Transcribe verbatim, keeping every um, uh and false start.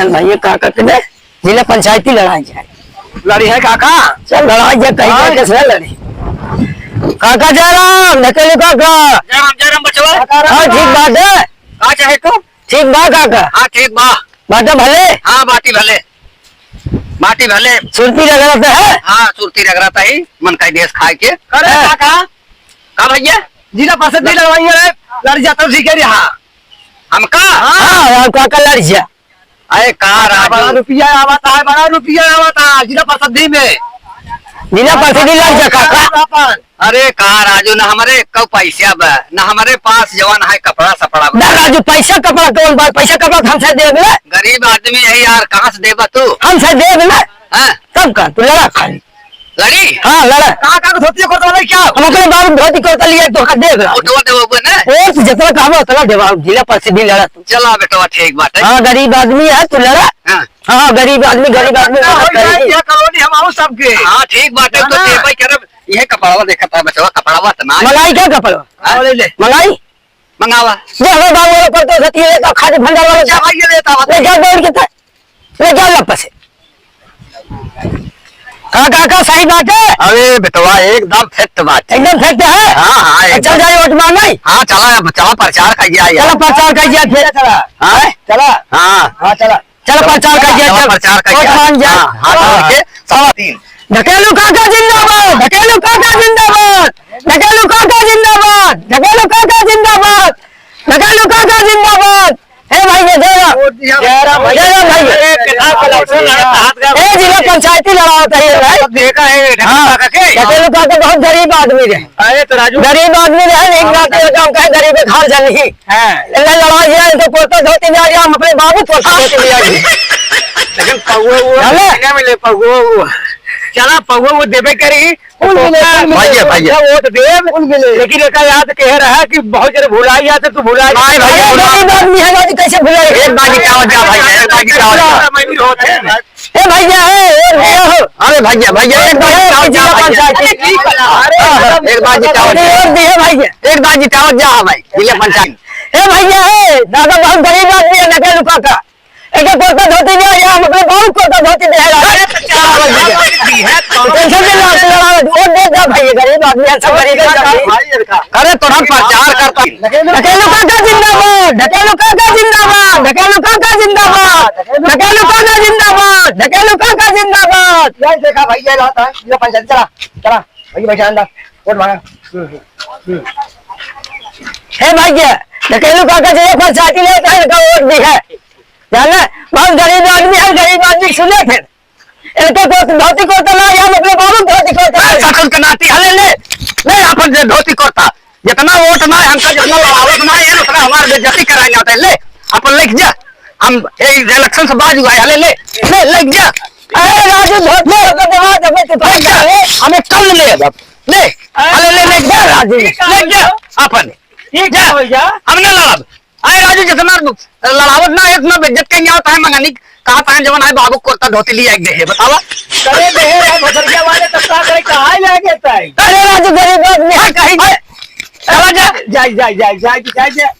चल भाई, ये काका के दे, जिला पंचायती लड़ाई जाए। लड़ी है काका? चल लड़ाई जाए, कहीं हाँ। जाके से लड़ी। काका जयराम, ढकेलू काका। जयराम, जयराम बचवा। हाँ, ठीक बात है। का चाहे तू? ठीक बा काका। हाँ, ठीक बा। बाटा भले? हाँ, बाटी भले। बाटी भले। सुरती रगड़त है? हाँ, सुरती रगड़त है, मन का देश खाए के। अरे हाँ। काका। का भैया? जिला परिषद नहीं लड़वाइए रे, लड़ जा तब सीखे रे, हाँ। हमका? हाँ, हाँ, काका लड़ जा। अरे का राजू? बड़ा रुपया आवत है, बड़ा रुपया आवत है, जिला परिषद में। जिला परिषद लड़ जा काका। अपन। अरे का राजू, ना हमरे एक्को पैसा बा, ना हमरे पास जवन है कपड़ा सपड़ा बा। ना राजू, पैसा कपड़ा कौन बा? पैसा कपड़ा तो हमसे देब ना। गरीब आदमी है यार, कहाँ से देबा तू? हमसे देब ना। हाँ। तब का तू लड़ा खाली। लड़ी? हाँ, लड़ा। कहाँ, कहाँ धोती कुर्ता वाला क्या? हम अपने बाबू धोती कुर्ता लिए तो का देब ना। उठवा देबो ना। और तू जितना कहबो उतना देबा, जिला पर से भी लड़ा तू। चला बेटवा, ठीक बात है। हाँ, गरीब आदमी है, तू लड़ा। हाँ। हाँ, गरीब आदमी, गरीब आदमी ना, मदद हो जाए, करेगी। ये कॉलोनी हम आओ सबके। हाँ, ठीक बात है, है तो ना? देबे करब। ये कपड़वा देखत है बचवा, कपड़वा तो ना है। मंगाई क्या कपड़वा? हाँ? ले, ले। मंगाई? मंगावा। ये हमें बाबू वाला पड़ता है, ये तो खादी भंडार वाला। अच्छा भाई, ये लेता हुआ। ले जा दौड़ के था। ले जा वापस से। हाँ, काका, सही बात है। अरे बेटवा, एकदम fit बात है। एकदम fit है? हाँ, हाँ, अच्छा, एकदम। जाए वोट मांगे? हाँ, चला, चला, प्रचार कइया यार। चला, प्रचार कइया फिर। चला। हाँ? चला। हाँ। हाँ, चला। चला, प्रचार कइया, चला, चल। प्रचार कइया। वोट मांग जा। हाँ, हाँ, हाँ। चल के, सवा तीन। ढकेलू काका जिंदाबाद, ढकेलू काका जिंदाबाद, ढकेलू काका जिंदाबाद, ढकेलू काका जिंदाबाद, ढकेलू काका जिंदाबाद। हे भाई, ये जय राम। जय राम भाई। जय राम भाई। ए, कितना collection लड़ा था, हाथ का ए, जिला पंचायती लड़ावत है ये भाई। देखा है, हाँ, ढकेलू काका के? ढकेलू काका बहुत गरीब आदमी रहे। अरे तो राजू। गरीब आदमी रहे, एक बात ये काम कहे, गरीब के घर जल ही। हाँ। इतना लड़ाई है, तो कुर्ता धोती में आ गया, हम अपने बाबू कुर्ता धोती में आ गए। लेकिन पौवा वो चले। नहीं मिले, पौवा वो। चला, पौवा वो देबे करी। कुल मिले, कुल मिले। भैया, भैया। वोट देब, कुल मिले। लेकिन एका याद कहे रहा कि बहुत जरा भुलाई जाते, तू भुलाई नहीं भैया, अरे, भुला गरीब आदमी है, बाजी कैसे भुलाए? एक बाजी क्या हो जा भाई, एक बाजी क्या हो जा? मैं भी होते हैं। ए भैया, ए, ए भैया हो। अरे भैया, भैया, एक बार ए, जिताओ, जिला जाओ, पंचायत। भैया। अरे, एक बार जिताओ, अरे, जाओ। और दिए भैया। एक बार जिताओ, जाओ भाई, जिला पंचायत। ए भैया, ए, दादा बहुत गरीब आदमी है, ढकेलू काका। एक एक कुर्ता धोती दे, या हम अपने बहुत कुर्ता धोती दे, यार। अरे, तो क्या हो गया? दी है, तो tension में ना, ना, ना, वो दे दे भाई, गरीब आदमी है, सब गरीब है, सब गरीब। भाई, इनका। अरे, तो हम प्रचार करता। ढकेलू काका जिंदाबाद, ढकेलू काका जिंदाबाद, ढकेलू काका जिंदाबाद, ढकेलू काका जिंदाबाद, ढकेलू काका जिंदाबाद। ये देखा भाई, ये रहता है, ये पंचायत चला, चला, भाई बैठा अंदर, वोट मांगा। हम्म, हम्म, हम्म। हे भाई, ये ढकेलू काका जी, ये पंचायती लेता है, इनका वोट भी है, जाना, बहुत गरीब आदमी है, गरीब आदमी सुने फिर। इनके को धोती कुर्ता ना, या अपने बाबू धोती कुर्ता। ए, ससुर के नाती हले ले, ले अपन जे धोती कुर्ता, जितना वोट ना है हमका, जितना लड़ावत ना है, उतना हमार बेइज्जती कराए ना होता है। ले, अपन लेके जा, हम ए election से बाज हुआ है, हले ले, ले, लेके जा। अरे राजू, धोती कुर्ता दबा दबे तू, लेके जा, हमें कल ले अब, ले, हले ले, लेके जा राजू, लेके जा, अपन, ठीक है भैया। हम ना लड़ब। अरे राजू, जितना लड़ावत ना है, इतना बेइज्जत कहीं आवत है, मंगनी कहा था, जवन है बाबू कुर्ता धोती लिया एक दे है, बतावा। अरे दे है, भोजरिया वाले तब का करे, कहाँ ले गए ताई? अरे राजू, गरीब आदमी है, कहीं अरे, चला जा। जाए, जाए, जाए, जाए, जाए, जाए।